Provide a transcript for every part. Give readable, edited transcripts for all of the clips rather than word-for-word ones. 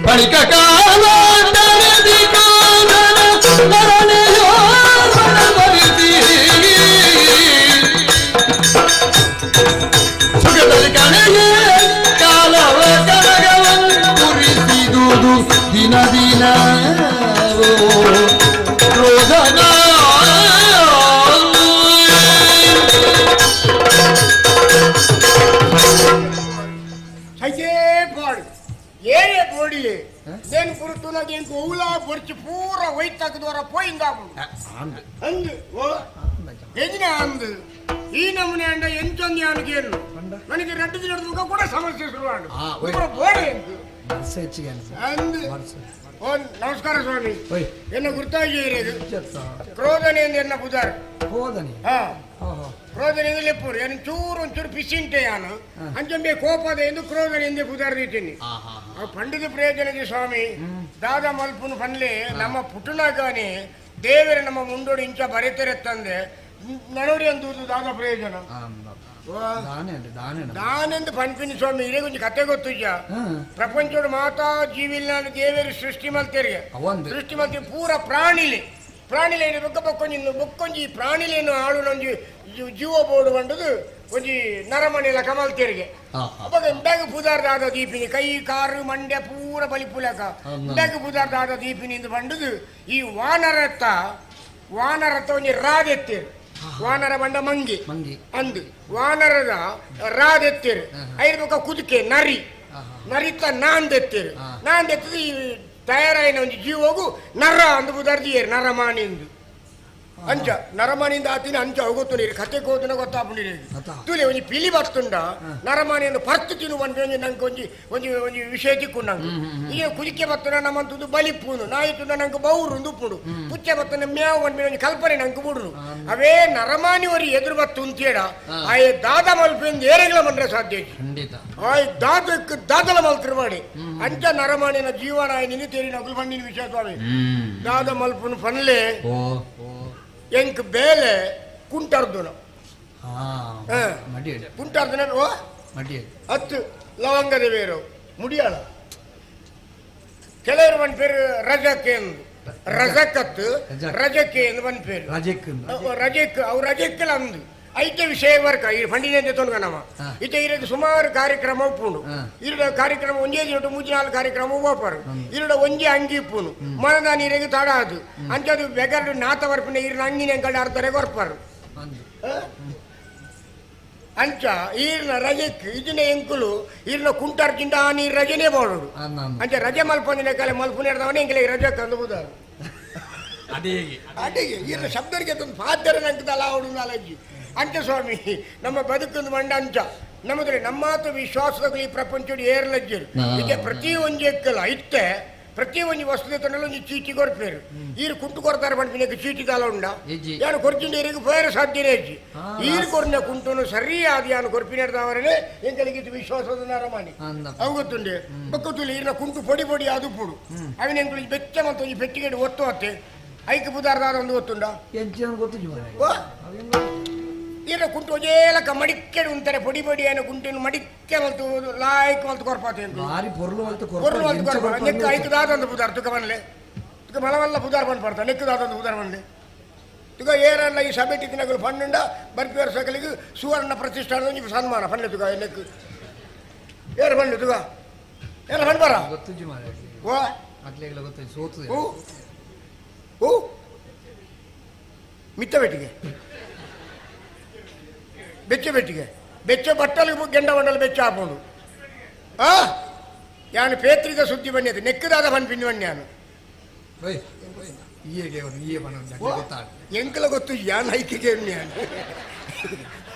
ಬಳಿಕ ಕಾಲಾಂತರದಿ ಕಾದನ ನರನೆಯೋ ಮನವೊಲಿಸಿ. ಸುಖದಲ್ಲಿ ಕಣೆಯೇ ಕಾಲವ ಕರಗವನ್ನು ಕುರಿಸಿದುದು ದಿನ ದಿನವೋ ರೋದನ. ಸೈತೇ ಪಾಡು ಏನೇ ಬೋಡಿಯೇ ದೇನ್ ಕುರುತುನಾಗ ಎಂಕ್ ಒವ್ಲಾ ಬೊರ್ಚಿ ಪೂರ ಒಯ್ತಾಕದವರ ಪೋಯಿಂದಾಪುಂಡು ಅಂದು ಓ ಎಂಜಿನ ಅಂದು ಈ ನಮೂನೆ ಅಂಡ ಎಂಚೊಂದು ಯಾನು ಕೇಳು ನನಗೆ 2 ದಿನದ ಮುಖ ಕೂಡ ಸಮಸ್ಯೆ ಶುರುವಾಡು ಪೂರ ಬೋಡೆ ಎಂತು ಅಂದು. ಓ ನಮಸ್ಕಾರ ಸ್ವಾಮಿ. ಓಯ್. ಎನ್ನ ಗುರ್ತಾಗಿ ಇರೋದು ಕ್ರೋಧನೆ ಎಂದು ಎನ್ನ ಬುಧಾರ್. ಹೋದನಿ. ಹಾ. ಓಹೋ. ಕ್ರೋಧನೆ ಲೆಪ್ಪುರು ಏನು ಚೂರು ಒಂಚೂರು ಪಿಸಿಂಟೆ ಯಾನು ಅಂಚೊಂಬೆ ಕೋಪದ ಎಂದು ಕ್ರೋಧನೆ ಎಂದೇ ಬುಧಾರ್ ದೀತೀನಿ. ಆ ಪಂಡಿತ ಪ್ರಯೋಜನದಿ ಸ್ವಾಮಿ ದಾದ ಮಲ್ಪುನು ಪನ್ಲೆ ನಮ್ಮ ಪುಟುನಗಾನೆ ದೇವರ ನಮ್ಮ ಮುಂಡೋಡಿ ಇಂಚ ಬರೆತೆರೆತ್ತಂದೆ ನಡುಡಿ ಅಂದೂದು ದಾದ ಪ್ರಯೋಜನ. ದಾನೆ ಅಂడి ದಾನೆ. ದಾನೆಂದು ಪನ್ಪಿನಿ ಸ್ವಾಮಿ ಇದೇ ಕೊಂಚ ಕತೆ ಗೊತ್ತುಜ. ಪ್ರಪಂಚೋಡು ಮಾತಾ ಜೀವಿಲ್ನ ದೇವರು ಸೃಷ್ಟಿ ಮಲ್ತೆರಿಗೆ. ಅವಂದು. ಸೃಷ್ಟಿ ಮಲ್ತಿ ಪೂರ ಪ್ರಾಣಿಲೆ ಪ್ರಾಣಿಲೇನು ಬೊಕ್ಕ ಬೊಕ್ಕೊಂಜಿ ಬೊಕ್ಕೊಂಜಿ ಪ್ರಾಣಿಲೇನು ಆಳು ನೊಂಜಿ ಜೀವ ಬೋಡು ಬಂಡದು ಒಂಜಿ ನರಮಣಿ ಕಮಲ್ತೇರಿಗೆ. ಅವಾಗ ಇಂದಾಗ ಪುದಾರ್ದಾದ ದೀಪಿನಿ ಕೈ ಕಾರು ಮಂಡ್ಯ ಪೂರ ಬಲಿ ಪುಲಕ. ಇಂದಾಗ ಪುದಾರ್ದಾದ ದೀಪಿನಿ ಬಂಡದು ಈ ವಾನರತ್ತ ವಾನರತ್ತ ಒಂಜಿ ರಾದೆತ್ತೇರು ವಾನರ ಬಂಡ ಮಂಗಿ. ಮಂಗಿ. ಅಂದು ವಾನರದ ರಾದೆತ್ತೇರು ಐದು ಬೊಕ್ಕ ಕುದುಕೆ ನರಿ ನರಿತ ನಾಂದೆತ್ತೇರು ನಾಂದೆತ್ತದು ಈ ತಯಾರಾಯಿನ ಒಂಜಿ ಜೀವಗು ನರ ಅಂದು ಬುದರ್ದಿಯೇರು ನರಮಾನಿಂದು ಅಂಚ ನರಮಾನಿಂದ ಆತಿನ ಅಂಚ ಗೊತ್ತು ನೀರು ಕತೆ ಕೋತುನ ಗೊತ್ತಾಪುಂಡಿರಿ. ಅತಾ. ತುಲೆ ಒಂಜಿ ಪಿಲಿ ಬರ್ತುಂಡ ನರಮಾನಿಯನ್ನು ಪರ್ತು ತಿನ್ನು ಪನ್ಪಿ ಒಂಜಿ ನಂಗೆ ಒಂಜಿ ಒಂಜಿ ಒಂಜಿ ವಿಷಯ ತಿಕ್ಕು ನಂಗೆ. ಈಗ ಕುದಿಕೆ ಬತ್ತುನ ನಮ್ಮಂತದ್ದು ಬಲಿಪುನು ನಾಯಿ ತುಂಡ ನಂಗೆ ಬೌರು ಉಪ್ಪುಂಡು ಪುಚ್ಚೆ ಬತ್ತುನ ಮ್ಯಾವು ಪನ್ಪಿ ಒಂಜಿ ಕಲ್ಪನೆ ನಂಗೆ ಬುಡುನು. ಅವೇ ನರಮಾನಿ ಒರಿ ಎದುರು ಬತ್ತು ಅಂತೇಡ ಆಯೆ ದಾದ ಮಲ್ಪೆಂದು ಏರೆಗಳ ಮಂಡ್ರೆ ಸಾಧ್ಯ ಇಜ್ಜಿ. ಖಂಡಿತ. ಆಯ್ ದಾದಕ್ಕೆ ದಾದಲ ಮಲ್ತಿರ್ಮಾಡಿ ಅಂಚ ನರಮಾನಿನ ಜೀವನ ಆಯ್ ನಿನ್ನ ತೇರಿ ನಗುಲು ಬಂದಿನ ವಿಷಯ ಸ್ವಾಮಿ ದಾದ ಮಲ್ಪುನು ಪನ್ಲೆ. ಓ. ಎಂಕ್ ಬೇಲೆ ಕುಂಟರ್ದುನ. ಹಾ. ಹಾ. ಮಡಿ. ಕುಂಟರ್ದುನ ಓ. ಮಡಿ. ಹತ್ತು ಲವಂಗದ ಬೇರು ಮುಡಿಯಾಳ ಕೆಲವರು ಒಂದು പേര് ರಜಕ್ಕೆ ಎಂದು ರಜಕತ್ತು. ರಜಕ್. ರಜಕ್ಕೆ ಎಂದು ಒಂದು പേര്. ರಜೆಕ್. ರಜೆಕ್ ಅವು ರಜೆಕ್ಕೆಲ್ಲ ಅಂದು ಐತೆ ವಿಷಯ ವರ್ಕ ಈ ಫಂಡಿನ ತೊಂದ ನಮ್ಮ ಇತ್ತೆ ಇರೋದು ಸುಮಾರು ಕಾರ್ಯಕ್ರಮ ಉಪ್ಪುಂಡು. ಇರುಡ ಕಾರ್ಯಕ್ರಮ ಒಂಜೇ ದಿನಟು ಮೂಜಿ ನಾಲ್ಕು ಕಾರ್ಯಕ್ರಮ ಓಪರು ಇರುಡ ಒಂಜೇ ಅಂಗಿ ಇಪ್ಪುನು ಮನದ ನೀರಿಗೆ ತಡ ಅದು ಅಂಚದು ಬೆಗರ್ಡು ನಾತ ವರ್ಪಿನ ಇರಿನ ಅಂಗಿನ ಎಂಕಲ್ಡ್ ಅರ್ಧರೆ ಕೊರ್ಪರು. ಅಂದು. ಅಂಚ ಈರ್ನ ರಜೆಕ್ ಇದನ್ನ ಎಂಕುಲು ಈರ್ನ ಕುಂಟಾರ್ಜಿಂದ ಆ ನೀರು ರಜೆನೇ ಬೋಡುಡು. ಅಂದ ಅಂದ. ಅಂಚ ರಜೆ ಮಲ್ಪಂದಿನ ಕಾಲ ಮಲ್ಪುನೇರ್ದವನೇ ಎಂಕಲೆ ರಜೆ ಕಂದು ಬುದಾರು. ಅದೇ. ಅಡಿಗೆ ಈರ್ನ ಶಬ್ದರಿಗೆ ತಂದು ಫಾದರ್ ನಂಕದಲ್ಲ ಅವಡು ನಾಲಜ್ಜಿ. ಅಂಚ ಸ್ವಾಮಿ ನಮ್ಮ ಬದುಕೊಂದು ಮಂಡ ಅಂಚ ನಮ್ಮದ್ರೆ ನಮ್ಮಾತು ವಿಶ್ವಾಸದ ಈ ಪ್ರಪಂಚದ ಏರ್ಲಜ್ಜರು. ಈಗ ಪ್ರತಿ ಒಂಜಿ ಎಕ್ಕಲ ಇತ್ತೆ ಪ್ರತಿ ಒಂಜಿ ವಸ್ತು ತನ್ನಲು ಒಂಜಿ ಚೀಟಿ ಕೊರ್ಪೇರು ಈರು ಕುಂಟು ಕೊರ್ತಾರೆ ಪನ್ಪಿನಕ್ಕೆ ಚೀಟಿ ದಾಲ ಉಂಡ. ಇಜ್ಜಿ. ಯಾನು ಕೊರ್ಚಿಂಡ ಈರಿಗೆ ಪೋಯರ ಸಾಧ್ಯನೇ ಇಜ್ಜಿ. ಈರು ಕೊರ್ನ ಕುಂಟುನು ಸರಿಯಾದ ಯಾನು ಕೊರ್ಪಿನೇರ್ದವರೇ ಎಂಕಲಿಗೆ ಇದು ವಿಶ್ವಾಸದ ನರಮಾನಿ. ಅಂದ. ಅವು ಗೊತ್ತುಂಡೆ ಬೊಕ್ಕುತುಲಿ ಈರ್ನ ಕುಂಟು ಪೊಡಿ ಪೊಡಿ ಅದು ಪುಡು ಅವಿನ ಎಂಕುಲು ಬೆಚ್ಚ ಮತ್ತು ಒಂಜಿ ಪೆಟ್ಟಿಗೆ ಒತ್ತು ಅತ್ತೆ ಐಕ್ ಪುದಾರ್ದಾದ ಒಂದು ಗೊತ್ತುಂಡ. ಎಂಚಿನ ಗೊತ್ತು ಜೀವನ. ಓ ಈರ್ನ ಕುಂಟು ಒಂಜೇಲಕ ಮಡಿಕೆಡು ಉಂತಾರೆ ಪೊಡಿ ಪೊಡಿ ಏನ ಕುಂಟೆನು ಮಡಿಕೆ ಮಲ್ತು ಲಾಯ್ಕ್ ಮಲ್ತು ಕೊರ್ಪಾತೆ ಎಂಕುಲು. ಭಾರಿ ಪೊರ್ಲು ಮಲ್ತು. ಪೊರ್ಲು ಮಲ್ತು ಕೊರ್ಪ ನೆಕ್ ಐಕ್ ದಾದಂದು ಪುದಾರ್ ತುಕ ಬನ್ಲೆ ತುಕ ಮಲವಲ್ಲ ಪುದಾರ್ ಬಂದು ಪಡ್ತಾ ನೆಕ್ ದಾದಂದು ಪುದಾರ್ ಬನ್ಲೆ ತುಕ ಏರಲ್ಲ ಈ ಸಭೆ ತಿನ್ನಗಳು ಪನ್ನುಂಡ ಬರ್ಪಿಯರ್ ಸಕಲಿಗೆ ಸುವರ್ಣ ಪ್ರತಿಷ್ಠಾನದ ಒಂಜಿ ಸನ್ಮಾನ ಪನ್ಲೆ ತುಕ ನೆಕ್ ಏರ ಬನ್ಲೆ ತುಕ ಏರ ಬನ್ ಬರ. ಗೊತ್ತು ಜೀವನ. ಓ. ಅಟ್ಲೆಗೆಲ್ಲ ಗೊತ್ತು ಸೋತದೆ. ಹೂ ಹೂ ಮಿತ್ತ ಬೆಟ್ಟಿಗೆ ಬೆಚ್ಚ ಬೆಟ್ಟಿಗೆ ಬೆಚ್ಚ ಬಟ್ಟಲು ಗೆಂಡ ಬಂಡಲು ಬೆಚ್ಚ ಹಾಕೊಂಡು ಆ ಯಾನು ಪೇತ್ರಿದ ಸುದ್ದಿ ಬನ್ನಿ ನೆಕ್ಕದಾದ ಬನ್ ಪಿನ್ನಿ ಬನ್ನಿ ಯಾನು. ಓಯ್ ಈಗೆ ಅವನು ಈಯೆ ಬಣ್ಣ ಗೊತ್ತಾಗ. ಎಂಕಲ ಗೊತ್ತು ಯಾನ್ ಐಕಿಗೆ ಯಾನು.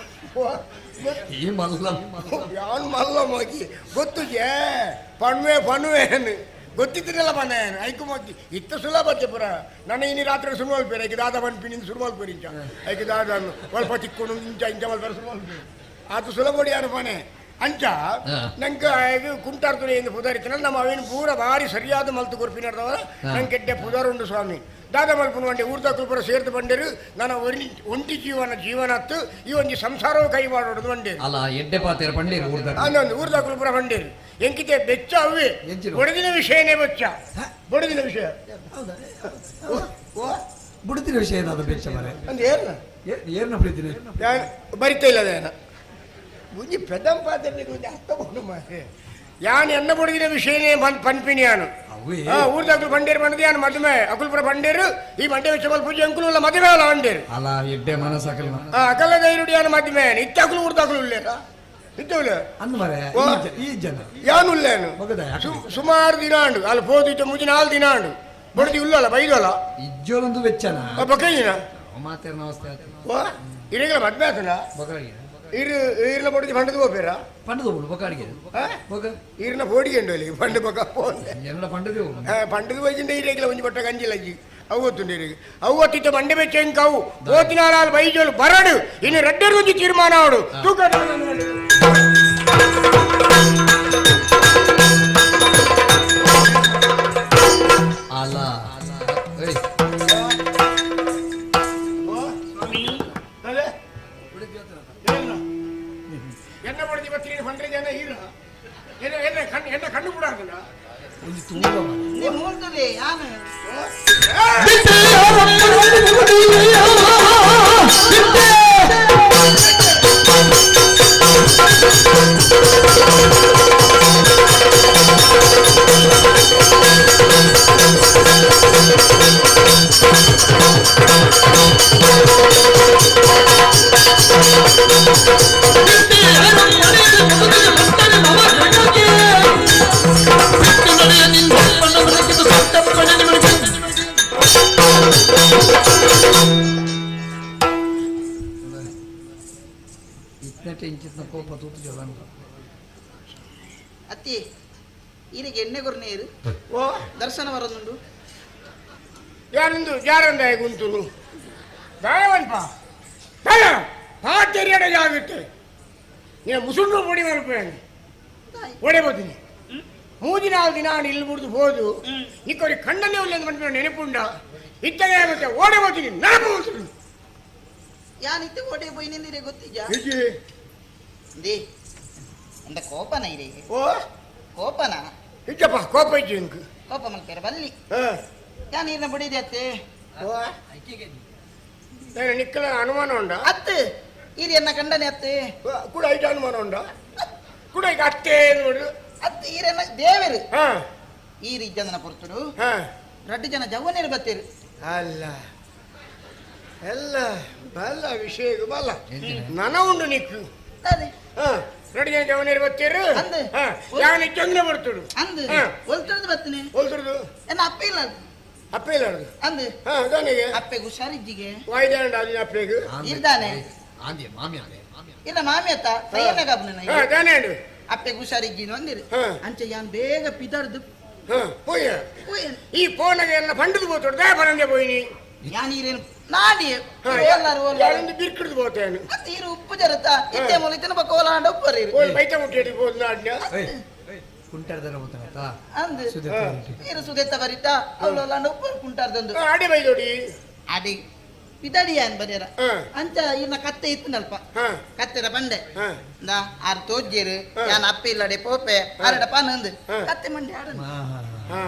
ಈ ಮಲ್ಲ. ಯಾನ್ ಮಲ್ಲ ಮಗಿ ಗೊತ್ತು ಏ ಪಣ್ವೆ ಪಣ್ವೆ ಗೊತ್ತಿದ್ದನೆಲ್ಲ ಬಂದ ಐಕು ಮಗ್ಗಿ ಇತ್ತ ಸುಲಭ ಪುರ ನನ್ನ ಇನಿ ರಾತ್ರಿ ಸುರುಮಲ್ಪೇರು ಐಕೆ ದಾದ ಬನ್ಪಿ ನಿಂದು ಸುರುಮಲ್ಪೇರು ಇಂಚ ಐಕೆ ದಾದ ಸ್ವಲ್ಪ ತಿಕ್ಕೊಂಡು ಇಂಚ ಇಂಚ ಮಲ್ಪೇರು ಸುರುಮಲ್ಪೇರು ಆತು ಸುಲಭ ಹೊಡಿ ಯಾನು ಪನೆ ಅಂಚ ನಂಗೆ ಕುಂಟಾರ್ತುನೆ ಎಂದು ಪುದಾರಿತ್ತನ ನಮ್ಮ ಅವಿನ ಪೂರ ಭಾರಿ ಸರಿಯಾದ ಮಲ್ತು ಕೊರ್ಪಿನರ್ದವ ನಂಗೆ ಕೆಡ್ಡೆ ಪುದಾರ್ ಉಂಡು ಸ್ವಾಮಿ ದಾದ ಮಲ್ಪುನ ವಂಡೆ ಊರ್ದಕುಲು ಪೂರ ಸೇರ್ದು ಬಂಡೇರು ನಾನು ಒಂಟಿ ಜೀವನ ಜೀವನತ್ತು ಈ ಒಂಜಿ ಸಂಸಾರವು ಕೈ ಮಾಡೋದು ಬಂಡೇರು ಅಲ್ಲ ಎಡ್ಡೆ ಪಾತೇರ ಪಂಡೇರು ಊರ್ದ ಅಂದೊಂದು ಊರ್ದಕುಲು ಪೂರ ಬಂಡೇರು ಎಂಕಿತೆ ಬೆಚ್ಚ ಅವೇ ಬಡದಿನ ವಿಷಯನೇ ಬೆಚ್ಚ ಬಡದಿನ ವಿಷಯ ಬುಡದಿನ ವಿಷಯ ಏನಾದ್ರು ಬೆಚ್ಚ ಮರೆ ಅಂದ್ ಏರ್ನ ಏರ್ನ ಬಿಡ್ತೀನಿ ಬರಿತಾ ಇಲ್ಲದೇನ ಒಂಜಿ ಪೆದಂ ಪಾತ್ರೆ ಒಂಜಿ ಅರ್ಥ ಕೊಂಡು ಮಾರೆ ಯಾನ್ ಎನ್ನ ಬಡದಿನ ವಿಷಯನೇ ಪನ್ಪಿನಿ ಯಾನು ಊರ್ದಕ್ಲು ಬಂಡೇರು ಬಂಡದು ಯಾನು ಮದುವೆ ಅಕುಲ್ಪುರ ಬಂಡೇರು ಈ ಬಂಡೆ ವೆಚ್ಚ ಪೂಜೆ ಅಂಕುಲು ಉಲ್ಲ ಮದುವೆ ಅಲ್ಲ ಬಂಡೇರು ಅಲ್ಲ ಎಡ್ಡೆ ಮನಸ್ಸಾಕಲ್ ಅಕಲ್ಲ ಧೈರ್ಯ ಯಾನು ಮದುವೆ ಇತ್ತಕುಲು ಊರ್ದಕ್ಲು ಉಲ್ಲೇರ ಇತ್ತುಲ್ಲ ಅಂದ್ ಮರೆ ಈ ಜನ ಯಾನು ಉಲ್ಲೇನು ಸುಮಾರು ದಿನ ಅಂಡು ಅಲ್ಲಿ ಪೋದು ಮುಜಿ ನಾಲ್ ದಿನ ಅಂಡು ಬಡದಿ ಉಲ್ಲಲ್ಲ ಬೈದಲ್ಲ ಇಜ್ಜೋಲೊಂದು ವೆಚ್ಚನ ಬೊಕ್ಕೈನ ಮಾತೇರ್ ನಮಸ್ತೆ ಇರಗಲ ಮದ್ವೆ ಆತನ ಇರು ಈರ್ನ ಬಡದಿ ಪಂಡದು ಹೋಗ್ಬೇರ ಪಂಡದು ಹೋಗು ಬೊಕಾಡಿಗೆ ಬೊಕ ಈರ್ನ ಪೋಡಿಗೆ ಅಲ್ಲಿ ಪಂಡು ಬೊಕ ಪೋಂದೆ ಎಲ್ಲ ಪಂಡದು ಪಂಡದು ಹೋಯ್ತಿಂದ ಈರೇಗಿಲ್ಲ ಒಂಜಿ ಬಟ್ಟ ಗಂಜಿಲಜ್ಜಿ ಅವು ಗೊತ್ತುಂಡು ಈರಿಗೆ ಅವು ಗೊತ್ತಿತ್ತು ಮಂಡೆ ಬೆಚ್ಚ ಇಂಕವು ಓತಿನಾಲ್ ಬೈಜೋಲು ಬರಡು ಇನ್ನು ರಡ್ಡರು ಒಂಜಿ ತೀರ್ಮಾನ ಅವಡು ತೂಕ ಅಲ್ಲ ಎನ್ನ ಬಡದಿ ಬತ್ತೀನಿ ಪಂಡ್ರೆ ಜನ ಈರ ಎನ್ನ ಎನ್ನ ಕಣ್ಣು ಎನ್ನ ಕಣ್ಣು ಬಿಡಾರ್ದನ ಒಂಜಿ ತೂಕ ನೀ ಮೂರ್ತದೆ ಯಾನು ಇತ್ನೆಟೆ ಇಂಚಿತ್ನ ಕೋಪ ತೂತು ಜೋಲಂಡ ಅತ್ತಿ ಈರಿಗೆ ಎಣ್ಣೆ ಕೊರ್ ನೀರು ಓ ದರ್ಶನ ಬರೋದುಂಡು ಯಾರಿಂದು ಯಾರಂದ ಗುಂತುನು ದಾಯವನ್ಪ ದಾಯ ಪಾತೆರಿಯಡ ಜಾಗುತ್ತೆ ನೀನು ಮುಸುಂಡು ಪೊಡಿ ಮಲ್ಪೇನೆ ಓಡೆ ಹೋತೀನಿ ಮೂಜಿನಾಲ್ ದಿನ ಇಲ್ಲಿ ಮುರಿದು ಹೋದು ನಿಕ್ಕೋರಿ ಕಣ್ಣನ್ನೇ ಉಲ್ಲ ಬಂದ ನೆನಪುಂಡ ಇತ್ತನೇ ಮತ್ತೆ ಓಡೆ ಹೋತೀನಿ ನೆನಪು ಹೋಗ್ತೀನಿ ಯಾನಿತ್ತೆ ಓಡೆ ಪೋಯಿ ನಿಂದಿರೆ ಗೊತ್ತಿಜಾ they ಅಂದ ಕೋಪನ ಇರೆ ಓ ಕೋಪನ ಇಜ್ಜಪ್ಪ ಕೋಪ ಇಜ್ಜಿ ಇಂಕ್ ಕೋಪ ಮಲ್ಪೇರ ಬಲ್ಲಿ ಯಾನ್ ನೀರ್ನ ಬಡಿದೆ ಅತ್ತೆ ಓ ನಾನು ನಿಕ್ಕಲ ಅನುಮಾನ ಉಂಡ ಅತ್ತೆ ಈರಿ ಎನ್ನ ಕಂಡನೆ ಅತ್ತೆ ಕೂಡ ಐಟ ಅನುಮಾನ ಉಂಡ ಕೂಡ ಈಗ ಅತ್ತೆ ನೋಡು ಅತ್ತೆ ಈರೆನ್ನ ದೇವರು ಹಾ ಈರಿ ಜನನ ಪೊರ್ತುಡು ಹಾ ರಡ್ಡು ಜನ ಜವ್ವನೇರು ಬತ್ತೇರು ಅಲ್ಲ ಎಲ್ಲ ಬಲ್ಲ ವಿಷಯ ಬಲ್ಲ ನನ ಉಂಡು ನಿಕ್ಕು ಅದೇ ಹಾ ரெண்டு ಜನ ಜವನೇರು ಬತ್ತೀರು ಅಂದು. ಯಾವನ ಚಂದ್ರ ಬರ್ತುಡು ಅಂದು ಹಾ. ಒಲ್ತುಡ್ದು ಬತ್ತಿನಿ ಒಲ್ತುಡ್ದು ಎನ್ನ ಅಪ್ಪ ಇಲ್ಲ ಅದು. ಅಪ್ಪ ಇಲ್ಲ ಅದು ಅಂದು ಹಾ ದಾನಿಗೆ ಅಪ್ಪೆಗೆ ಹುಷಾರಿಜ್ಜಿಗೆ ವಾಯ್ದಾಂಡ ಅದಿನ ಅಪ್ಪೆಗೆ ಇದ್ದಾನೆ ಆಂದಿ ಮಾಮಿ ಆಂದೆ ಇಲ್ಲ ಮಾಮಿ ಅತ್ತ ಸೈಯನ್ನ ಕಬ್ನ ಹಾ ದಾನೆ ಅಂಡು ಅಪ್ಪೆಗೆ ಹುಷಾರಿಜ್ಜಿನ ಅಂದಿರು ಹಾ. ಅಂಚೆ ಯಾನ್ ಬೇಗ ಪಿದರ್ದು ಹಾ ಪೋಯ ಪೋಯ್ ಈ ಫೋನಾಗ ಎಲ್ಲ ಫಂಡದು పోతాడు దా పనందే పోయిని ಯಾನ್ ಈರೇನು ನಾಡಿ ಓಲಾರು ಓಲಾರು ಯಾರೊಂದು ಬಿರ್ಕಿಡ್ದು పోతాను ಅತ್ತ ಈರು ಉಪ್ಪು ಜರತ ಇತ್ತೆ ಮೂಲ ಇತ್ತನ ಬಕ್ಕ ಓಲಾಂಡ ಉಪ್ಪು ರೀ ಓಲ್ ಬೈತ ಮುಟ್ಟೇಡಿ పోదు ನಾಡ್ನ ಕುಂಟಾಡ್ದಾರ ಹೋಗ್ತಾನತ್ತ ಅಂದು ಈರು ಸುದೆತ್ತ ಬರಿತ ಅವಳು ಓಲಾಂಡ ಉಪ್ಪು ಕುಂಟಾರ್ದಂದು ಆಡಿ ಬೈದೋಡಿ ಅಡಿ ಪಿದಡಿ ಯಾನ್ ಬರಿಯರ ಹಾ. ಅಂಚ ಈರ್ನ ಕತ್ತೆ ಇತ್ತನಲ್ಪ ಹಾ ಕತ್ತೆದ ಬಂಡೆ ಹಾ ಇಂದಾ ಆರ್ ತೋಜ್ಜೇರು ಹಾ. ಯಾನ್ ಅಪ್ಪ ಇಲ್ಲಡೆ ಪೋಪೆ ಆರಡ ಪಾನಂದು ಹಾ. ಕತ್ತೆ ಮಂಡೆ ಆಡನು ಹಾ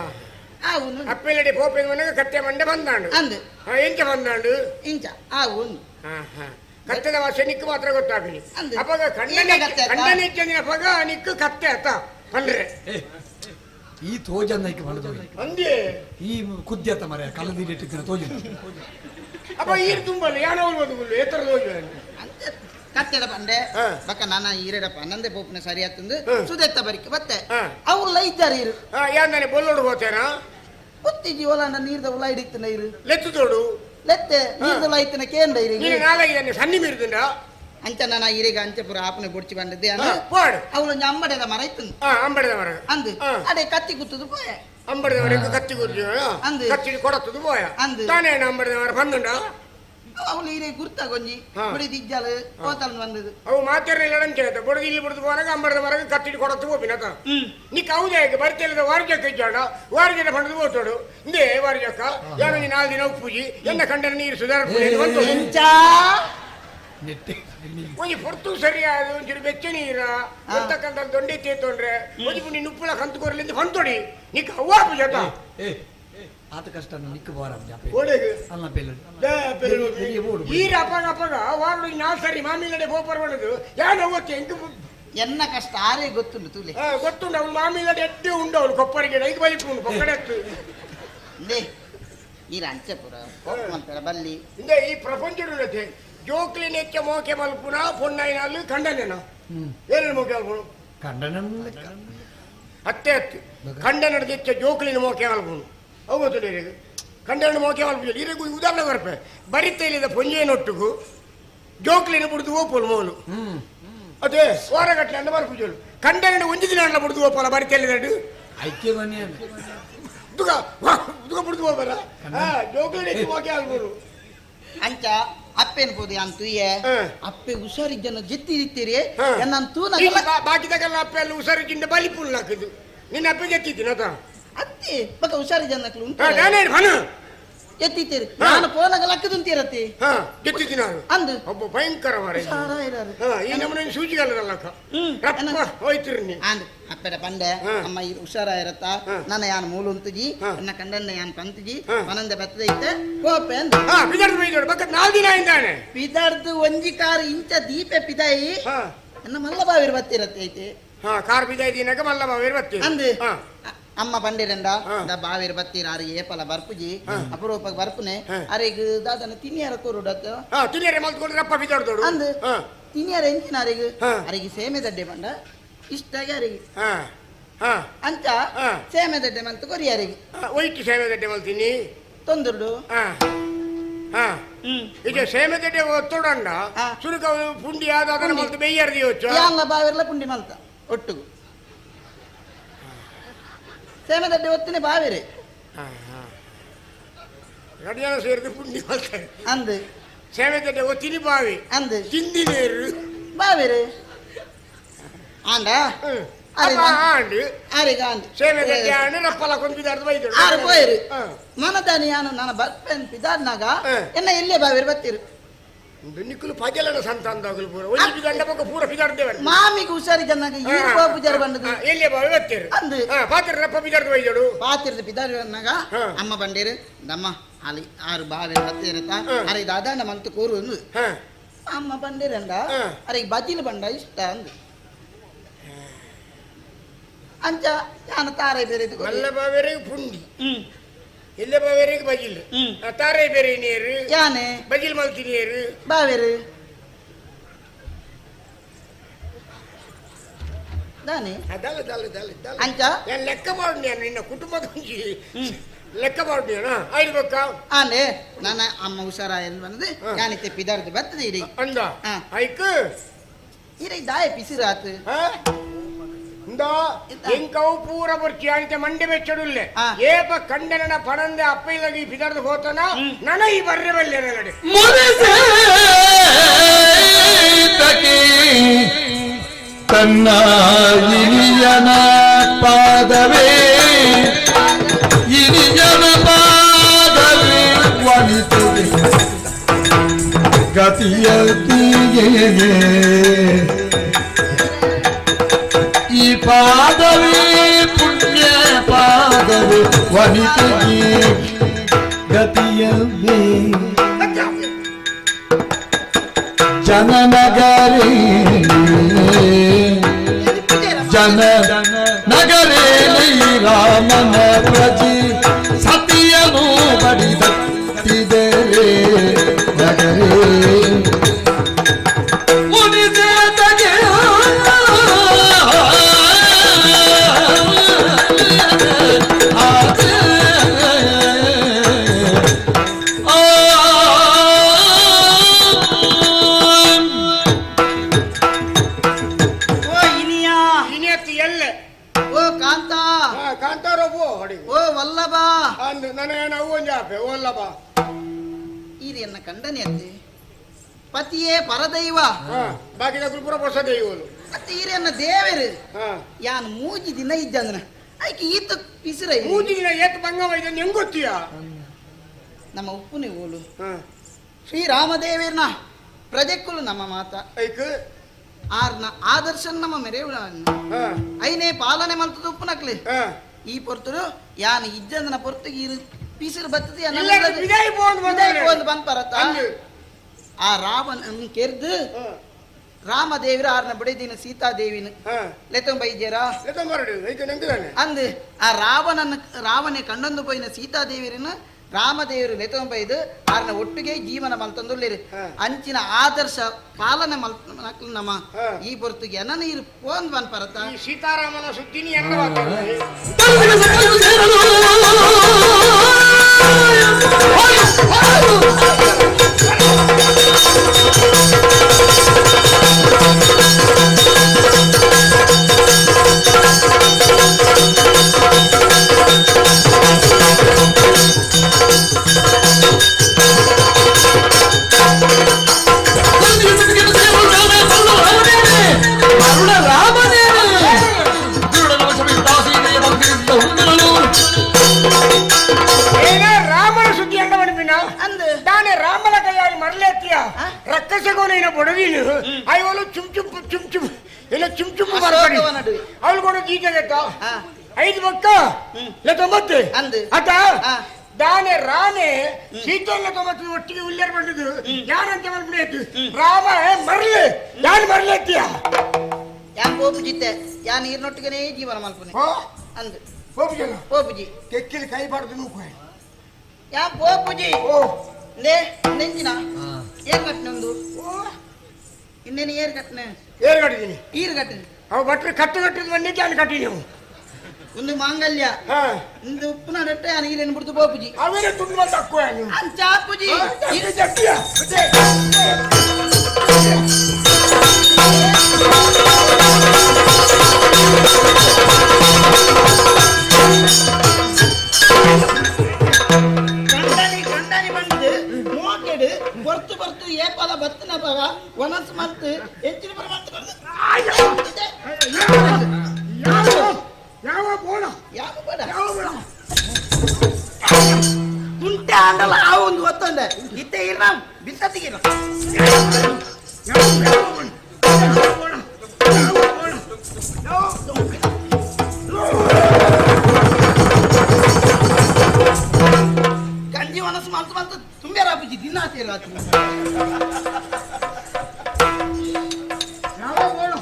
ಆವುನು ಅಪ್ಪೆಲ್ಲಡಿ ಪೋಪೆ ಮನೆಗೆ ಕತ್ತೆ ಮಂಡೆ ಬಂದಾಂಡು ಅಂದು ಹಾ ಎಂಚ ಬಂದಾಂಡು ಇಂಚ ಆವುನು ಹಾ ಹಾ ಕತ್ತೆದ ಭಾಷೆ ನಿಕ್ಕು ಮಾತ್ರ ಗೊತ್ತಾಗಲಿ ಅಂದು. ಅಪ್ಪಗ ಕಣ್ಣನೆ ಈಗ ಕತ್ತೆ ಆತಾ? ಕಣ್ಣನೆ ಇಜ್ಜಂದಿನ ಅಪ್ಪಗ ನಿಕ್ಕು ಕತ್ತೆ ಆತ ಪಂಡ್ರೆ ಈ ತೋಜನ್ನ ಐಕೆ ಬಂಡದು ಅಂದೇ ಈ ಕುದ್ಯತ ಮರೆ ಕಲದಿಟ್ಟಿತ್ತಿನ ತೋಜ ಅಪ್ಪ ಈರು ತುಂಬಲ್ಲ ಯಾನವ್ರು ಬದುಕುಲ್ಲು ಎತ್ತರ ಹೋಗಿ ಅಂತೆ ಕತ್ತೆಡ ಬಂಡೆ ಹಾ. ಬಕ್ಕ ನಾನ ಈರಡ ಪನ್ನಂದೆ ಪೋಪನ ಸರಿ ಆತಂದು ಹಾ. ಸುದೆತ್ತ ಬರಿಕೆ ಬತ್ತೆ ಹಾ. ಅವುಲ್ಲ ಇದ್ದಾರೆ ಇರು ಹಾ ಯಾನ್ ಬೊಲ್ಲೋಡು ಹೋತೇನಾ ಒತ್ತಿಜಿ ಓಲಾಂಡ ನೀರ್ದ ಉಲ ಹಿಡಿತನ ಇರು ಲೆತ್ತು ತೋಡು ಲೆತ್ತೆ ನೀರ್ದ ಉಲ ಇತ್ತನ ಕೇಂದ್ರ ಇರು ನೀನು ನಾಲಾಗಿದೆ ಸನ್ನಿ ಮೀರ್ದುಂಡ ಅಂಚ ನಾನ ಈರೆಗ ಅಂಚೆ ಪೂರ ಆಪನೆ ಬೊಡ್ಚಿ ಬಂಡದೆ ಹಾ, ಪಾಡು ಅವಳು ಅಂಬಡೆದ ಮರ ಇತ್ತು ಹಾ ಅಂಬಡದ ಮರ ಅಂದು ಹಾ. ಅಡೆ ಕತ್ತಿ ಕುತ್ತದು ಪೋಯ ಅಂಬಡದ ಮರಕ್ಕೆ ಕತ್ತಿ ಗುರ್ಜು ಅಂದು. ಕತ್ತಿ ಕೊಡತ್ತದು ಪೋಯ ಅಂದು. ತಾನೇ ಅಂಬಡದ ಮರ ಬಂದುಂಡ ಅವಳು ಈರೆ ಗುರ್ತಾಗೊಂಜಿ ಬುಡಿದಿಜ್ಜಾಲು ಹೋತಲ್ ಬಂದದು ಅವು ಮಾತಾಡಲಿಲ್ಲ ಲಡಂಚೆ ಬುಡದು ಇಲ್ಲಿ ಬುಡದು ಹೋರಾಗ ಅಂಬರದ ಮರಗ ಕತ್ತಿಡಿ ಕೊಡತ್ತು ಹೋಪಿನತ ನಿಕ್ ಹೌದೇ ಬರ್ತಿಲ್ಲದ ವಾರ್ಜಕ್ಕ ಇಜ್ಜಾಡ ವಾರ್ಜನ ಪಂಡದು ಓಟೋಡು ಇಂದೇ ವಾರ್ಜಕ್ಕ ಯಾರು ನೀ 4 ದಿನ ಉಪ್ಪುಜಿ ಎನ್ನ ಕಂಡನ ನೀರು ಸುಧಾರ ಒಂಜಿ ಪೊರ್ತು ಸರಿಯಾದ ಒಂಚೂರು ಬೆಚ್ಚ ನೀರ ಗೊತ್ತಕ್ಕಂತ ದೊಂಡೆ ತೇತೊಂಡ್ರೆ ಒಂಜಿ ಪುಂಡಿ ನುಪ್ಪುಳ ಕಂತು ಕೊರಲಿಂದ ಹೊಂತೊಡಿ ನಿಕ್ ಅವ್ವ ಪೂಜತ ಆತ ಕಷ್ಟ ನಿಕ್ಕ ಬೋರ ಅಲ್ಲ ಪೆಲ್ಲ ಈರ ಅಪ್ಪಗ ಅಪ್ಪಗ ವಾರಡು 4 ಸರಿ ಮಾಮಿಲಡೆ ಬೋಪರ್ ಮಾಡೋದು ಯಾರು ಓಕೆ ಎಂಕ್ ಎನ್ನ ಕಷ್ಟ ಆರೇ ಗೊತ್ತುಂಟು ತೂಲೆ ಗೊತ್ತುಂಟು ಅವನು ಮಾಮಿಲಡೆ ಎಟ್ಟೆ ಉಂಡು ಅವನು ಕೊಪ್ಪರಿಗೆ ಐದು ಬಲಿಪು ಉಂಡು ಕೊಕ್ಕಡೆ ಎತ್ತು ಲೇ ಈರ ಅಂಚಪುರ ಕೋಪ ಬಲ್ಲಿ ಇಂದೇ ಈ ಪ್ರಪಂಚ ಜೋಕ್ಲಿ ನೆಚ್ಚ ಮೋಕೆ ಮಲ್ಪುನ ಪೊಣ್ಣೈನಲ್ಲಿ ಖಂಡನೇನ ಏನೇನು ಮೋಕೆ ಮಲ್ಪುನು ಖಂಡನ ಅತ್ತೆ ಅತ್ತು ಖಂಡನ ನೆಚ್ಚ ಜೋಕ್ಲಿನ ಮೋಕೆ ಮಲ್ಪುನು ಅವು ಗೊತ್ತುಂಟು ಇರಿಗೆ ಖಂಡನ ಮೋಕೆ ಮಲ್ಪು ಇರಿಗೂ ಉದಾಹರಣೆ ಬರ್ಪೆ ಬರಿತೈಲಿದ ಪೊಂಜೆನೊಟ್ಟುಗು ಜೋಕ್ಲಿನ ಬುಡ್ದು ಓಪೋಲು ಮೋಲು ಅದೇ ವಾರಗಟ್ಟಲೆ ಅಂದ ಬರ್ಪುಜೋಲು ಖಂಡನ ಒಂಜಿ ದಿನ ಅಲ್ಲ ಬುಡ್ದು ಓಪೋಲ ಬರಿತೈಲಿದಡು ಐಕ್ಯ ಬನ್ನಿ ದುಗ ದುಗ ಬುಡ್ದು ಓಪರ ಜೋಕ್ಲಿನ ಹೆಚ್ಚು ಮೋಕೆ ಮಲ್ಪುನು ಅಂಚ ಅಪ್ಪೇನ್ ಪೋದು ಯಾನ್ ತುಯ್ಯೆ ಅಪ್ಪೆ ಹುಷಾರಿಜ್ಜನ ಜೆತ್ತಿ ಇತ್ತೀರಿ ನನ್ನ ತೂನ ಬಾಕಿದಾಗೆಲ್ಲ ಅಪ್ಪೆ ಅಲ್ಲಿ ಹುಷಾರಿಜ್ಜಿಂದ ಬಲಿಪುಲ್ ಹಾಕಿದ್ದು ನಿನ್ನ ಅಪ್ಪೆ ಜೆತ್ತಿದ್ದೀನಿ ಆತ ಅತ್ತಿ ಬಕ ಹುಷಾರಿಜ್ಜನಕ್ಲು ಉಂಟು ನಾನೇನು ಹಣ ಎತ್ತಿತ್ತೀರಿ ನಾನು ಪೋನಾಗ ಲಕ್ಕದುಂತೀರತ್ತಿ ಹಾ ಜೆತ್ತಿದ್ದೀನಿ ನಾನು ಅಂದು ಒಬ್ಬ ಭಯಂಕರ ಮಾರ್ರೆ. ಈ ನಮ್ಮನೆ ಸೂಚಿಗಲ್ಲದಲ್ಲಕ್ಕ ರಪ್ಪ ಹೋಯ್ತಿರಿ ನೀ ಅಂದ್ ಅಪ್ಪೆಡ ಪಂಡೆ ಅಮ್ಮ ಈ ಹುಷಾರಾಯಿರತ್ತ ನನ್ನ ಯಾನ್ ಮೂಲು ಉಂತುಜಿ ನನ್ನ ಕಂಡನ್ನ ಯಾನ್ ಪಂತುಜಿ ಪನಂದ ಬತ್ತದ ಇತ್ತೆ ಕೋಪೆ ಅಂದ್ ಬಿದರ್ದು ಬೈದೋಡು ಬಕ್ಕ 4 ದಿನ ಇಂದಾನೆ ಪಿದರ್ದು ಒಂಜಿ ಕಾರ್ ಇಂಚ ದೀಪೆ ಪಿದಾಯಿ ನನ್ನ ಮಲ್ಲ ಬಾವಿರ್ ಬತ್ತಿರತ್ತೆ ಐತೆ ಕಾರ್ ಬಿದಾಯಿ ದಿನಕ ಮಲ್ಲ ಬಾವಿರ್ ಬತ್ತಿ ಅಂದ್ ಅಮ್ಮ ಪಂಡಿರಂಡ the ಬಾವಿರ್ ಬತ್ತೀರ ಆರು ಏಪಲ ಬರ್ಪುಜಿ ಅಪರೂಪ ಬರ್ಪುನೆ ಅರೆಗ್ ದಾದನ ತಿನ್ನಿಯಾರ ಕೋರುಡತ್ತ ತಿನ್ನಿಯಾರ ಮಲ್ತ್ಕೊಂಡ್ರೆ ಅಪ್ಪ ಬಿದರ್ದೋಡು ಅಂದ್ ತಿನ್ನಿಯಾರ ಎಂಚಿನ ಅರೆಗ್ ಅರೆಗೆ ಸೇಮೆ ದಡ್ಡೆ ಬಂಡ ಇಷ್ಟಾಗಿ ಅರೆಗೆ ಅಂಚ ಸೇಮೆ ದಡ್ಡೆ ಮಂತು ಕೊರಿ ಅರೆಗೆ ಒಯ್ತು ಸೇಮೆ ದಡ್ಡೆ ಮಲ್ತೀನಿ ತೊಂದುರ್ಡು ಇದು ಸೇಮೆ ದಡ್ಡೆ ಒತ್ತೊಡಂಡ ಸುರುಕ ಪುಂಡಿ ಆದ ಅದನ್ನ ಮಲ್ತು ಬೆಯ್ಯರ್ದಿ ಯೋಚ ಯಾನ್ಲ ಬಾವಿರ್ಲ ಪುಂಡಿ ಮಲ್ತ ಒಟ್ಟುಗು ಸೇಮೆ ದಡ್ಡೆ ಒತ್ತಿನ ಬಾವಿರೆ ಎರಡು ಜನ ಸೇರಿದು ಪುಂಡಿ ಮಲ್ತಾರೆ ಅಂದ್ ಸೇಮೆ ದಡ್ಡೆ ಒತ್ತಿನಿ ಬಾವಿ ಅಂದ್ ತಿಂದಿ ನೀರು ಬಾವಿರೆ ಆಂಡ ಮನದಾನಿ ಯಾನು ನನ್ನ ಬರ್ಪೆನ್ ಪಿದಾರ್ನಾಗ ಎನ್ನ ಎಲ್ಲೇ ಬಾವಿರ್ ಬತ್ತೀರು ನಿಕ್ಕುಲು ಪಜಲನ ಸಂತಾನದಾಗಲು ಪೂರ ಒಂಜಿ ಪಿದಾಂಡ ಬೊಕ್ಕ ಪೂರ ಪಿದಾರ್ದೇವ ಮಾಮಿಗೆ ಹುಷಾರಿ ಜನ್ನಾಗ ಈ ಪೂಜಾರಿ ಬಂದದು ಎಲ್ಲೇ ಬಾವಿ ಬತ್ತೀರು ಅಂದ್ ಪಾತ್ರ ರಪ್ಪ ಪಿದಾರ್ದು ವೈದಡು ಪಾತಿರ್ದ ಪಿದಾರ್ನಾಗ ಅಮ್ಮ ಬಂಡೇರು ದಮ್ಮ ಅಲ್ಲಿ ಆರು ಬಾವಿ ಬತ್ತೀರತ್ತ ಅರೆ ದಾದಾಂಡ ಮಂತು ಕೂರು ಅಂದು ಅಮ್ಮ ಬಂಡೇರಂಡ ಅರೆ ಬಜಿಲ್ ಬಂಡ ಇಷ್ಟ ಅಂದು ಅಂಚ ಯಾನ ತಾರೆ ಬೇರೆ ಮಲ್ಲ ಬಾವೇರಿಗೆ ಪುಂಡಿ ಇಲ್ಲ ಬಾವೇರಿಗೆ ಬಜಿಲ್ ತಾರೆ ಬೇರೆ ನೀರು ಯಾನೆ ಬಜಿಲ್ ಮಲ್ತಿ ನೀರು ಬಾವೇರು ದಾನೆ ದಲ್ಲ ದಲ್ಲ ದಲ್ಲ ದಲ್ಲ ಅಂಚ ನಾನು ಲೆಕ್ಕ ಮಾಡು ನಾನು ನಿನ್ನ ಕುಟುಂಬದ ಲೆಕ್ಕ ಮಾಡು ಐದು ಬಕ್ಕ ಆನೆ ನನ್ನ ಅಮ್ಮ ಹುಷಾರ ಎಲ್ಲಿ ಬಂದದು ಯಾನಿತ್ತೆ ಪಿದಾರ್ದು ಬರ್ತದೆ ಇಡಿ ಅಂದ ಐಕ್ ಇರೈ ದಾಯ ಪಿಸಿರಾತು ಎಂಕವು ಪೂರ ಬರ್ಚಿ ಅನಿತೆ ಮಂಡೆ ಬೆಚ್ಚಡುಲ್ಲೆ ಏಪ ಕಂಡನ ಪಣಂದೆ ಅಪ್ಪ ಇಲ್ಲಗಿ ಬಿದರ್ದು ಹೋತನ ನನ ಈ ಬರ್ರೆ ಬಲ್ಲೆ ನಡೆ ತನ್ನ ಇನಿಯನ ಪಾದವೇ ಇನಿಯನ ಪಾದವೇ ವನಿತುವೆ ಗತಿಯತಿಯೇ ಈ ಪಾದವೇ ಪುಣ್ಯ ಪಾದವೇ ವನಿತೆಗೆ ಗತಿಯವೇ ಜನನಗರೇ ಜನ ನಗರೇ ರಾಮನ ಪ್ರಜೆ ಸತಿಯನು ಬಡಿದತ್ತಿದರೆ ನಗರೇ ಕಾಂತಾರೋ ಓ ವಲ್ಲಭ. ಈರಿಯನ್ನ ಕಂಡನೆ ಅತ್ತೆ ಪತಿಯೇ ಪರದೈವ ಬಾಕಿದ ಪೂರ ಹೊಸ ದೈವಲು ಮತ್ತೆ ಈರಿಯನ್ನ ದೇವರು ಯಾನ್ ಮೂಜಿ ದಿನ ಇದ್ದಂದನ ಐಕೆ ಈತ ಪಿಸಿರ ಮೂಜಿ ದಿನ ಏತ್ ಬಂಗವ ಇದನ್ನ ಹೆಂಗ್ ಗೊತ್ತೀಯ ನಮ್ಮ ಉಪ್ಪುನಿ ಓಲು ಶ್ರೀರಾಮದೇವರ್ನ ಪ್ರಜೆಕ್ಕುಲು ನಮ್ಮ ಮಾತ ಐಕ್ ಆರ್ನ ಆದರ್ಶ ನಮ್ಮ ಮೆರೆಯುಳ ಐನೇ ಪಾಲನೆ ಮಂತದ ಉಪ್ಪುನಕ್ಲಿ ಈ ಪೊರ್ತುಡು ಯಾನ್ ಇಜ್ಜಂದನ ಪೊರ್ತು ಈರು ಪಿಸಿರು ಬತ್ತದ ಬಂದ್ ಪರತ್ತ ಆ ರಾಮನ್ ಕೆರ್ದು ರಾಮದೇವಿರ ಆರ್ನ ಬಿಡದಿನ ಸೀತಾದೇವಿನ ಲೆತ್ತೊಂಬೈಜೇರಾ ಅಂದು ಆ ರಾವಣನ ರಾವಣೆ ಕಂಡೊಂದು ಪೋಯಿನ ಸೀತಾದೇವಿರನ್ನ ರಾಮದೇವರು ಲೆತ್ತೊಂಬೈದು ಆರ್ನ ಒಟ್ಟಿಗೆ ಜೀವನ ಮಲ್ತಂದುಳ್ಳಿರು ಅಂಚಿನ ಆದರ್ಶ ಪಾಲನೆ ಮಲ್ ನಮ್ಮ ಈ ಪೊರ್ತುಗೆ ಎನ್ನ ನೀರು ಪೋಂದ್ ಬನ್ ಪರತ ಸೀತಾರಾಮನ ಸುದ್ದಿನಿ ಎನ್ನ ರಾಮನ ಸುದ್ದಿ ಎಂಡ ಮನಪಿನ ದಾನೆ ರಾಮನ ಕೈಯಾರಿ ಮರಲೇತ್ತಿಯ ರಕ್ಕಸಗೋನೇನ ಬಡವೀನು ಐವಳು ಚುಮ್ ಚುಮ್ ಚುಮ್ ಚುಮ್ ಇಲ್ಲ ಚುಮ್ ಚುಮ್ ಬರ್ಬಡಿ ಅವಳು ಕೊಡು ಗೀತೆಗೆತ್ತ ಐದು ಬಕ್ಕ ಲೆತ್ತೊಂಬತ್ತು ಅಟ ದಾನೆ ರಾಮೆ ಸೀತೆಲ್ಲ ತೊಂಬತ್ತು ಒಟ್ಟಿಗೆ ಉಲ್ಲೇರ್ ಬಂದಿದ್ದು ಯಾರಂತ ಬಂದ್ಬಿಡಾಯ್ತು ರಾಮ ಮರಲಿ ಯಾರು ಮರಲೇತ್ತಿಯ ಯಾನ್ ಪೋಪುಜಿತ್ತೆ ಯಾನ್ ನೀರ್ನೊಟ್ಟಿಗೆನೇ ಜೀವನ ಮಲ್ಪುನೆ ಅಂದು ಪೋಪುಜನ ಪೋಪುಜಿ ಕೆಕ್ಕಿಲಿ ಕೈ ಬಾರ್ದು ನೂಕು ಯಾ ಪೋಪುಜಿ ಓ ಲೇ ನೆಂಜಿನ ಏರ್ ಕಟ್ನೆ ಒಂದು ಇನ್ನೇನು ಏರ್ ಕಟ್ನೆ ಏರ್ ಕಟ್ಟಿದ್ದೀನಿ ಈರು ಕಟ್ಟಿನಿ ಅವು ಭಟ್ರು ಕಟ್ಟು ಕಟ್ಟಿದ್ ಬಂದಿದ್ದೆ ನಾನು ಕಟ್ಟಿ ನೀವು ಒಂದು ಮಾಂಗಲ್ಯ ಇಂದು ಉಪ್ಪುನ ರೊಟ್ಟೆ ಯಾನ್ ಈರೇನು ಬಿಡ್ತು ಪೋಪುಜಿ ಅವೇನೆ ತುಂಡು ಬಂದು ಅಕ್ಕೋ ನೀವು ಅಂಚಾಪುಜಿ ಜಟ್ಟಿಯ ಕಂಡನಿ ಕಂಡನಿ ಬಂದು ಮೋಕೆಡು ಹೊರ್ತು ಹೊರ್ತು ಏಪಲ ಬತ್ತಿನ ಪಗ ಒನಸ್ ಮಲ್ತು ಹೆಚ್ಚಿನ ಪರ ಮಲ್ತು ಯಾವ ಬೋಣ ಯಾವ ಬೋಣ ಯಾವ ಬೋಣ ಕುಂಟೆ ಆಂಡಲ ಆ ಒಂದು ಒತ್ತೊಂದೆ ಇತ್ತೆ ಇರಾಮ್ ಬಿತ್ತತ್ತಿಗಿರ ಕಂಜಿ ಮನಸ್ಸು ಮಲ್ತು ಮಲ್ತು ತುಂಬೆ ರಾಪುಜಿ ದಿನ ಆತೀರ ಯಾವ ಬೋಣ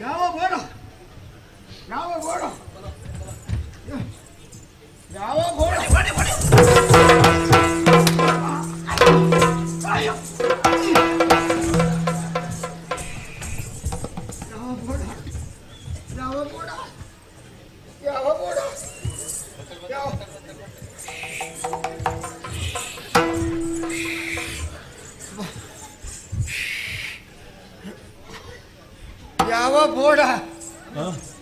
ಯಾವ ಬೋಣ ಯಾವ ಬೋಣ ಯಾವ ಬೋಣ ಯಾವ ಬೋಣ ಯಾವ ಬೋಣ ಯಾವ ಯಾವ ಬೋಡ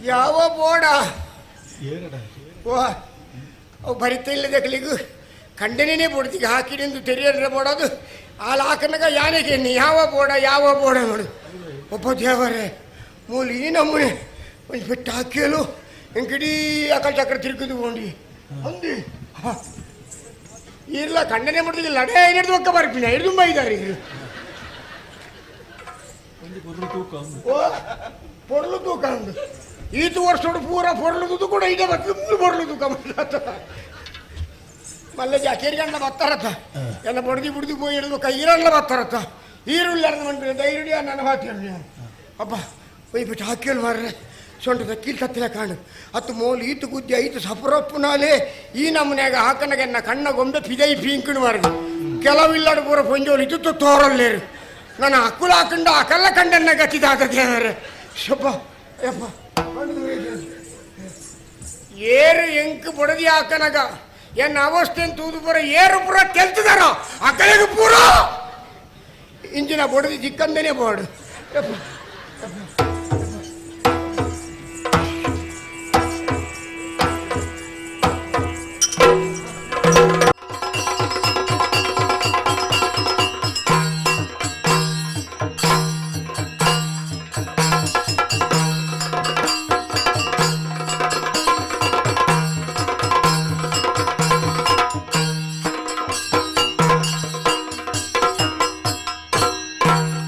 ಯಾವ ಬೋಡ ಓ ಅವು ಬರಿತ ಇಲ್ಲದಕ್ಲಿಗೂ ಕಂಡನೇ ಬೋಡ್ತಿಗೆ ಹಾಕಿನೆಂದು ತೆರಿಯಲ್ರೆ ಬೋಡೋದು ಆಲ್ ಹಾಕನಾಗ ಯಾನಿಗೆ ಯಾವ ಬೋಡ ಯಾವ ಬೋಡ ನೋಡು ಒಬ್ಬ ದೇವರೇ ಮೂಲಿ ಈ ನಮ್ಮನೆ ಒಂದು ಬಿಟ್ಟು ಹಾಕಿಯಲು ಹಿಂಗಿಡೀ ಅಕಲ್ ಚಕ್ರ ತಿರುಗಿದು ಬೋಂಡಿ ಅಂದಿ ಇಲ್ಲ ಕಂಡನೆ ಬಿಡ್ತಿಲ್ಲ ಲಡೆ ಹಿಡಿದು ಒಕ್ಕ ಬರ್ಪಿನ ಹಿಡಿದು ಇದ್ದಾರೆ ಓ ಪೊರ್ಲು ತೂಕ ಅಂದು ಈತು ವರ್ಷೋಡು ಪೂರ ಪೊರ್ಲು ತೂತು ಕೂಡ ಇದೆ ಬರ್ತದೆ ಪೊರ್ಲು ತೂಕ ಮಾಡ್ಲತ್ತ ಮಲ್ಲ ಜಾಕೇರಿಗಂಡ ಬತ್ತಾರತ್ತ ಎಲ್ಲ ಬಡ್ದು ಬಿಡ್ದು ಪೋಯಿ ಹಿಡಿದು ಕೈ ಈರಲ್ಲ ಬತ್ತಾರತ್ತ ಈರುಳ್ಳಿ ಅರ್ಧ ಮಂಡ್ರಿ ಧೈರ್ಯ ನನ್ನ ಮಾತು ಅಪ್ಪ ಒಯ್ ಬಿಟ್ಟು ಹಾಕಿಲ್ ಮಾರ್ರೆ ಸೊಂಟದ ಕೀಲ್ ಕತ್ತಿಲ ಕಾಣು ಅತ್ತು ಮೋಲು ಈತು ಗುದ್ದಿ ಐತು ಸಪರಪ್ಪುನಾಲೆ ಈ ನಮ್ಮನ್ಯಾಗ ಹಾಕನಗೆನ್ನ ಕಣ್ಣ ಗೊಂಬೆ ಪಿದೈ ಪೀಂಕಿಣು ಮಾರ್ದು ಕೆಲವು ಇಲ್ಲಾಡು ಪೂರ ಪೊಂಜೋಲು ಇದ್ದು ತೋರಲ್ಲೇರು ನನ್ನ ಅಕ್ಕುಲ ಹಾಕಂಡ ಅಕಲ್ಲ ಕಂಡನ್ನ ಗತಿದಾದ ದೇವರೇ ಶಬ್ಬ ಯಪ್ಪ ಏರು ಎಂಕ್ ಬಡದಿ ಹಾಕನಗ ಎನ್ನ ಅವಸ್ಥೆ ತೂದು ಪೂರ ಏರು ಪೂರ ಕೆಲ್ತದಾರ ಅಕಲೆಗೆ ಪೂರ ಇಂಜಿನ ಬಡದಿ ಚಿಕ್ಕಂದನೇ ಬೋರ್ಡ್.